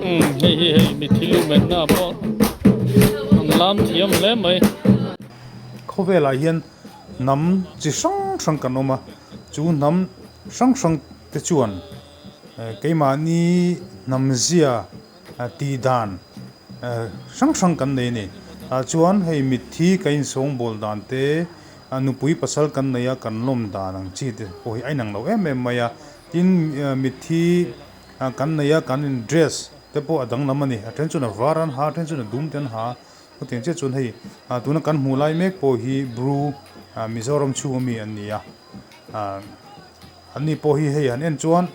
Umm hei hi hei mithi lumenna ah pawh an lam thiam hle mai. Khawvelah hian hnam chi hrang hrang kan awm a, chu hnam hrang hrang te chuan keimahni hnam zia tih dan hrang hrang kan nei a ni. Tah chuan hei mitthi kan insawngbawl dan te, nupui pasal kan nei a kan lawm dan ang chi te pawh hi a inang lo em em mai a, tin mitthi kan nei a kan in dress te pawh a danglam a ni. A then chuan a var an ha a then chuan a dum te an ha a, chutiang chiah chuan hei tuna kan hmuh lai mek pawh hi Bru Mizoram chhung ami an ni a, an ni pawh hi hei han en chuan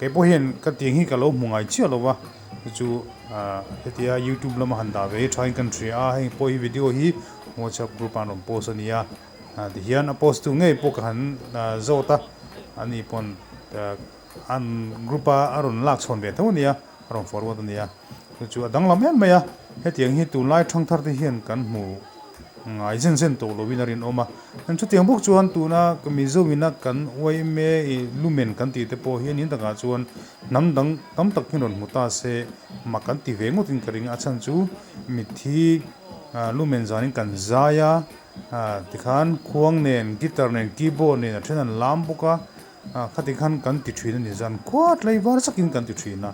kei pawh hian ka tiang hi ka lo hmu ngai chiah lo va, chu chu hetia youtube lama han dah ve hi thain kan hria a, heng pawh hi video hi whatsapp group ah an rawn post a ni a, tihian a post tu ngei pawh ka han zawt a, ani pawn. An group a a rawn lak chhawn ve tho a nia, a rawn forward a nia. Chu chu a danglam em mai a, hetiang hi tunlai thangthar te hian kan hmu ngai zen zen tawh lovin a rinawm a. Chutiang bawk chuan tuna Mizoina kan yma i lumen kan tih te pawh hi a nin takah chuan hnam dang tam tak hian rawn hmu ta se mak kan ti ve ngawtin ka ring a, a chhan chu mitthi lumen zanin kan zai a, tikhan khuang nen, guitar nen, keyboard nen a then an lam bawk a. Khati khan kan ti thin a ni zan khuat lei var zakin kan ti thin a,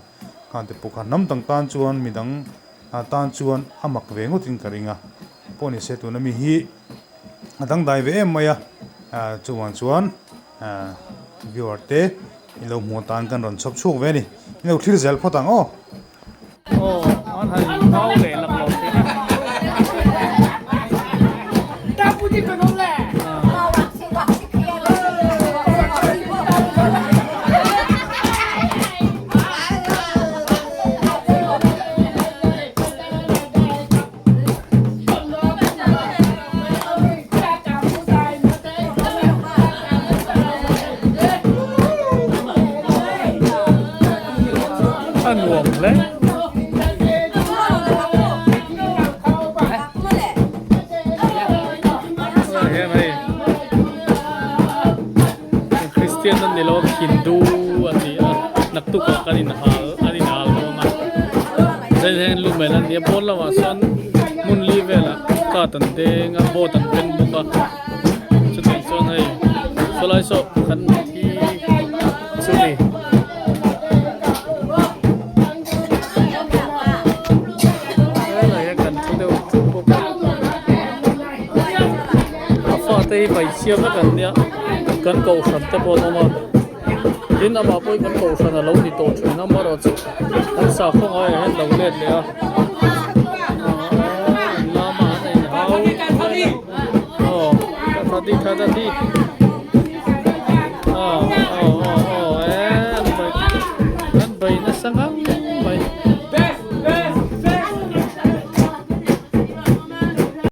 khan te pawh khan hnam dang tan chuan mi dang tan chuan a mak ve ngawtin ka ring a, pawh ni se tuna mi hi a dangdai ve em mai a, chuvang chuan viewer te i lo hmuh atan kan rawn chhawp chhuak ve a ni, i lo thlir zel phawt ang aw. Aw an han inhau leh lak lo thin a. A nuam hle. Hian hei Kristian an ni lo Hindu an ni a naktuk ah kan inhal an inhal dawn a hei hian lumen an ni a pawn lamah sawn hmun li velah cart an deng a board an ken bawk a chutah chuan hei sawlai saw kan thi chu ni. Helai hian kan thu deuh thup bawk a a fate hi hmeichhia vek an nia kan kohhran te pawh an awm a tin amah pawh hi kan kohhran a lo ni tawh thin a amaherawhchu an sakhaw ngaiah hian lo let leh a aaa an lamah an inhau aw tha di tha di.